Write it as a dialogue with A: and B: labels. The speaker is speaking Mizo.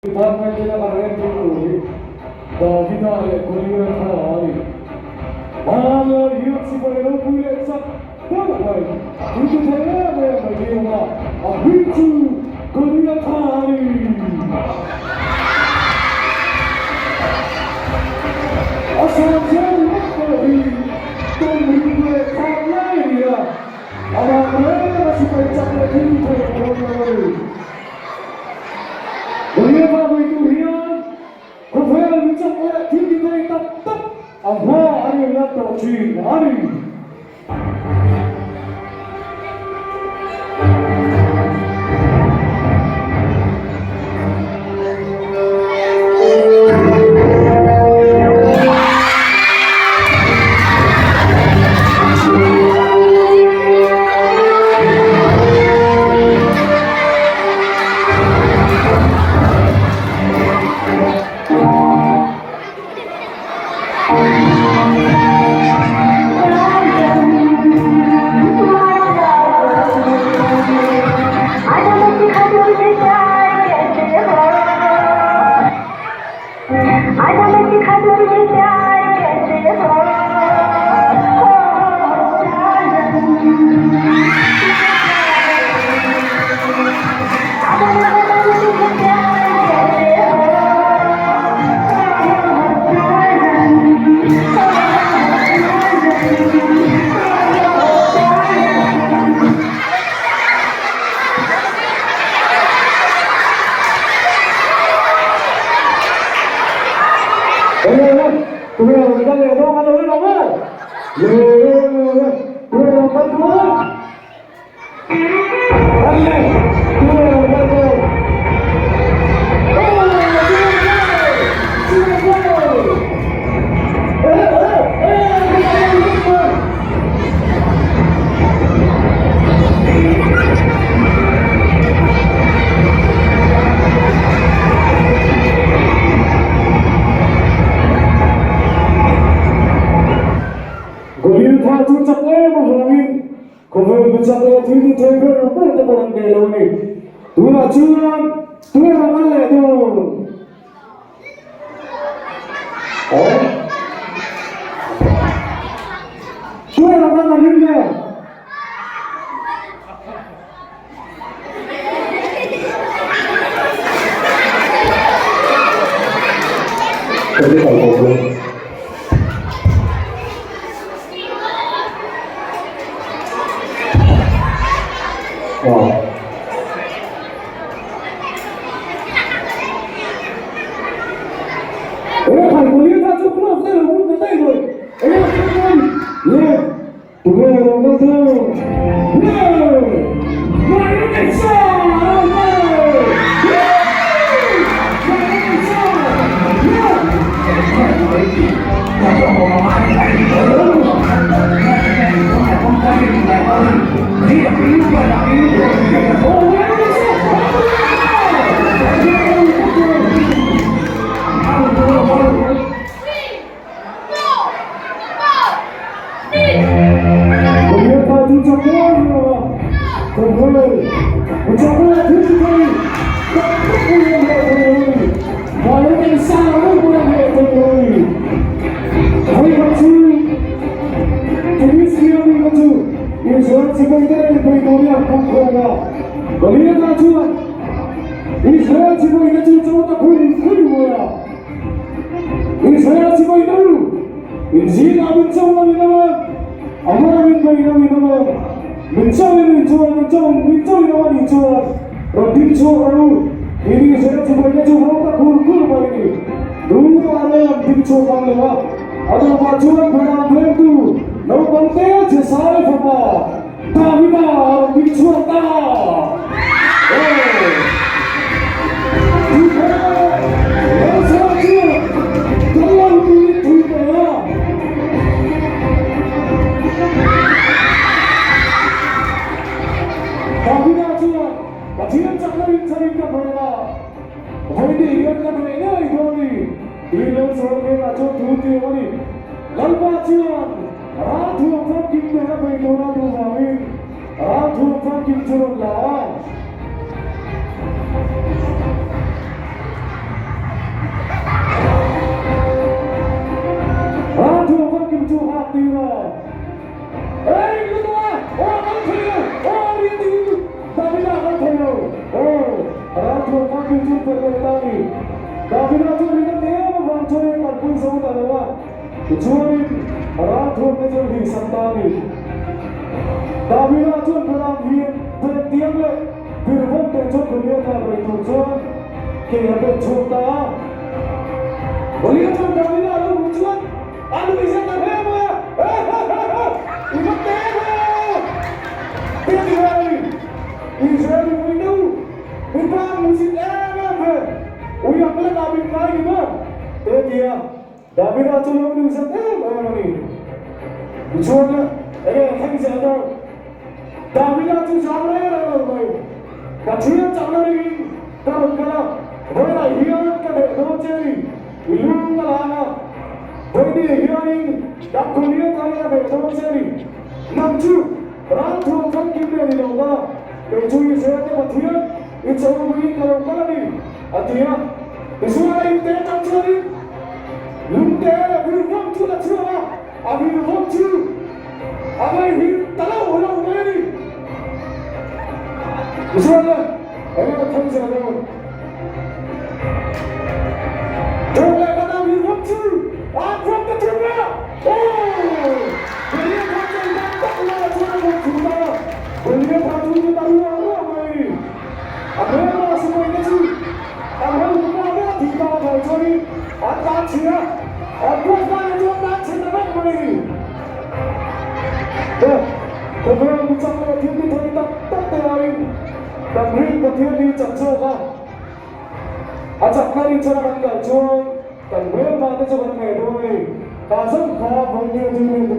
A: Department te laka rem tum tur hi Davida leh Goliatha a ni. Hmanlai hian sipai ropui leh chak deuh mai, inti thei em em mai hi a awm a, a hming chu Goliatha a ni. A san zel ringawt pawh hi tawng ring leh thak ngei a ni a, amah reng a sipai chak leh thil thei a dawn lo a ni. Goliatha vawitu hian khawvel mi chak leh thil ti thei tak tak a hma an in lan tawh thin a ni. Goliatha chu chak em avangin khawvel mi chak leh thil ti thei ber ber te pawh an nei lo a ni. Tunah chuan tuar ang an leh dawn. Tuar ang an ring le. ta lo a, tichuanin ralthuam te chu a hlihsak ta a ni. Davida chuan Falam hi Bentiang leh Birhawm te chuan Goliatha bei tur chuan ke a pen chhuak ta a. Goliath chuan Davida a lo hmuh chuan a nuih zet ta hle mai a, Ehehehe! I va te ve! Te ti ve a ni. Israel mipui te u, mi tan musit em em ve! Ui ang lek ah min ngai ni maw? Te ti a. Davida chu lo nuih zat em em a ni. Tichuan enge a thleng zel dawn? Davida chu zam reng reng lo mai. Pathian chakna ringin ka rawn kal a, vawiinah hian ka hneh dawn che a ni. I lu ka lang a, vawiini hianin dam Goliath ai ka hneh dawn che a ni. Nang chu ralthuam famkim leh ni lo kal a, kei chu Israel te Pathian i chawlhmuin ka lo kal a ni, a ti a. Tichuan a inte atang chuanin lungte leh virvawm chu la chhuak a, a virvawm chu a ngaihhir ta lo lo mai a ni. Tichuan le, eng emaw thleng zel dawn. Thawk leh khat a virvawm chu a han vawm ta thung a, Aw! Goliatha chu a dam tak lo a chuan a vawm thung ta a, Goliatha chu chu ta ruah ruah mai a ni. A hmelma sipaite chu an ho tupa ber a thih ta avang chuanin an tan chhia a, an buat hmanah chuan tan chhe ta vek mai a ni. He khawvel mi chak leh thil ti thei tak tak te aiin kan rin Pathian hi chak zawk a, a chakna rinchhan a kan kal chuan kan hmelma te chu kan hneh dawn a ni. Ka zawng kha vawiin hian chu.